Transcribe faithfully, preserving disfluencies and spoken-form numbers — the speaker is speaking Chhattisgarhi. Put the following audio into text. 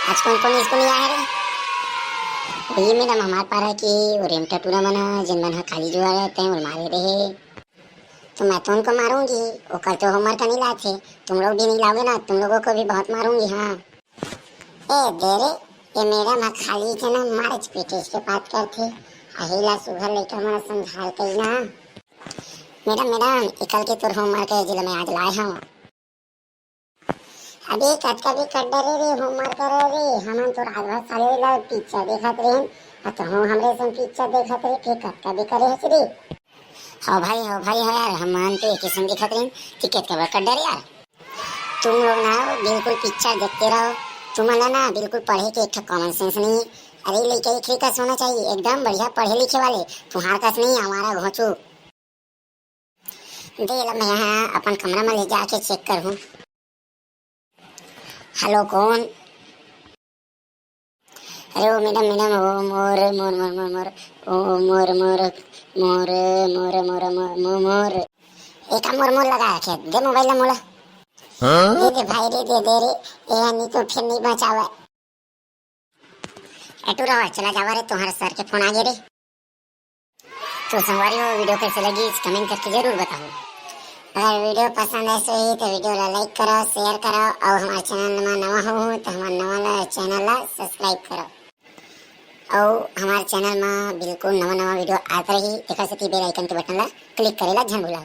आज कौन कौन स्कूल नहीं आया रे? वही मैडम, हमारे पारा की वो रेमटा टूरा मन ह, जिन मन ह खाली जुआ रहते हैं, वो मारे रहे। तो मैं तो उनको मारूंगी, वो कल तो होमवर्क नहीं लाए थे। तुम लोग भी नहीं लाओगे ना, तुम लोगों को भी बहुत मारूंगी। हाँ, ए दे रे, ये मैडम ह खाली के ना मारे पीटे के बात करथे। अही ला सुघर लइका मन समझाल कही ना। मैडम, मैडम, ये कल के तोर होमवर्क है, जिला मैं आज लाए हूँ। अबे कतका भी कर डरे रे, होमवर्क करे रे, हमन तो रात भर साले ला पिक्चर देखत रहेन, आ तहूँ हमरे संग पिक्चर देखत रहे, फिर कतका भी करे हस रे। हो भाई, हो भाई, हो यार, हमन तो एक ही संग देखत रहेन, कि कतका बार कर डरे यार। तुम लोग ना बिल्कुल पिक्चर देखते रहो, तुमन ला ना बिल्कुल पढ़े के एक ठो कॉमन सेंस नहीं है। अरे लइका, एक लइका होना चाहिए एकदम बढ़िया पढ़े लिखे वाले, तुम्हार कस नहीं, हमारा घोंचू। दे ला, मैं यहाँ अपन कमरा में ले जाके चेक करहूँ। हेलो, कौन? अरे ओ मैडम, मैडम, ओ मोर, मोर, मोर, मोर, मोर, ओ मोर, मोर, मोर, मोर, मोर, मोर, मोर, मोर। एका मोर, मोर लगा रखे, दे मोबाइल ला मोला। हाँ? दे दे भाई रे, दे दे रे, ए नहीं तो फिर नहीं बचावे। ए टूरा, चला जावा रे, तुम्हारे सर के फोन आ गए रे। तो संगवारी हो, वीडियो कैसे लगी, कमेंट करके जरूर बताओ। अगर वीडियो पसंद आए सही तो वीडियो ला लाइक करो, शेयर करो, और हमारे चैनल में नवा हो तो हमारे नवा ला चैनल ला सब्सक्राइब करो। और हमारे चैनल में बिल्कुल नवा नवा वीडियो आते रही, तेकर सेती बेल आइकन के बटन ला क्लिक करे ला झन भुलाओ।